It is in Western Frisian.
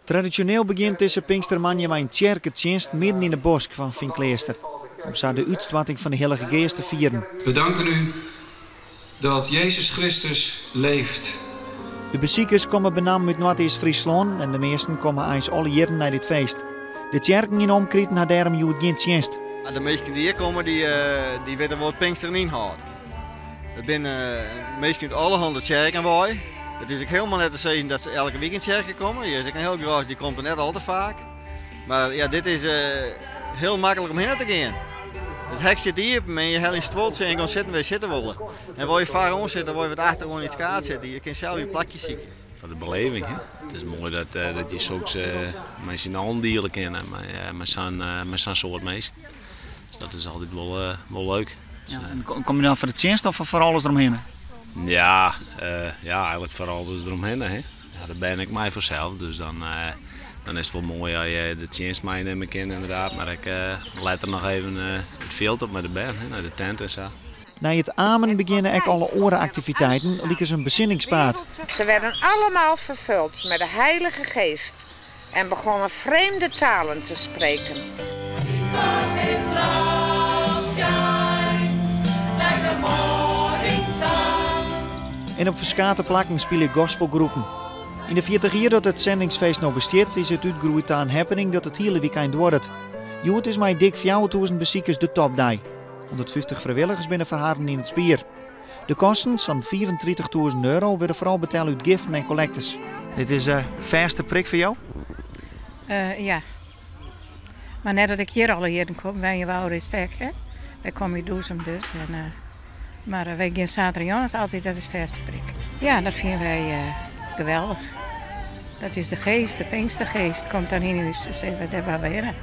Tradisjoneel begjint dizze Pinkstermoandei mei in tsjerketsjinst midden yn de bosk fan Feankleaster. Om sa de útstoarting fan de Hillige Geast te fieren. We danken u dat Jezus Christus leeft. De besikers komme benammen út Noardeast-Fryslân en de measten komme eins alle jierren nei dit feest. De tsjerken yn de omkriten ha dêrom hjoed gjin tsjinst. De minsken dy't hjir komme, dy witte wol wat Pinksteren ynhâldt. It binne minsken út allerhande tsjerken wei. It is ek hielendal net te sizzen dat se elke wike yn tsjerke komme. Hjir is ek in hiel gros, dy komt der net al te faak. Mar ja, dit is hiel maklik om hinne te gean. It hek stiet iepen en je helje in stuoltsje en gean sitten wêr je sitte wolle. En wol je foaroan sitte, wol je wat achteroan yn it skaad sitte, je kinne sels je plakje sykje. Foar de beleving, hè. It is moai dat, dat je soks mei syn allen diele kinne, mei sa'n soad minsken. Dus dat is altyd wol, wol leuk. Ja, en kom je dan foar de tsjinst of foar alles deromhinne? Ja, ja, eigenlik foar alles deromhinne. Hè. Ja, de bern ek mei fansels, dus dan, dan is it wol moai as je de tsjinst meinimme kinne ynderdaad, mar ek letter noch even it fjild op mei de bern, hè, nei de tent en sa. Nei it amen begjinne ek alle oare aktiviteiten, lykas in besinningspaad. Ze werden allemaal vervuld met de Heilige Geest en begonnen vreemde talen te spreken. Because his love shines like the morning sun. En op ferskate plakken spylje gospelgroepen. Yn de 40 jier dat it Sendingsfeest no bestiet, is it útgroeid ta in happening dat it hiele wykein duorret. Hjoed is mei dik 4000 besikers de topdei. 150 frijwilligers binne foar harren yn it spier. De kosten, sa'n 35.000 euro, wurde foaral betelle út giften en kollektes. Dit is in fêste prik foar jo? Ja. Mar net dat ik hjir alle jierren kom, wenje we al stek, hè. Wy komme út Doezum dus. En, mar wy gean saterdeitejûn altyd, dat is fêste prik. Ja, dat fine wy geweldich. Dat is de geest, de Pinkstergeest komt dan yn ús, dus dêr wolle we hinne.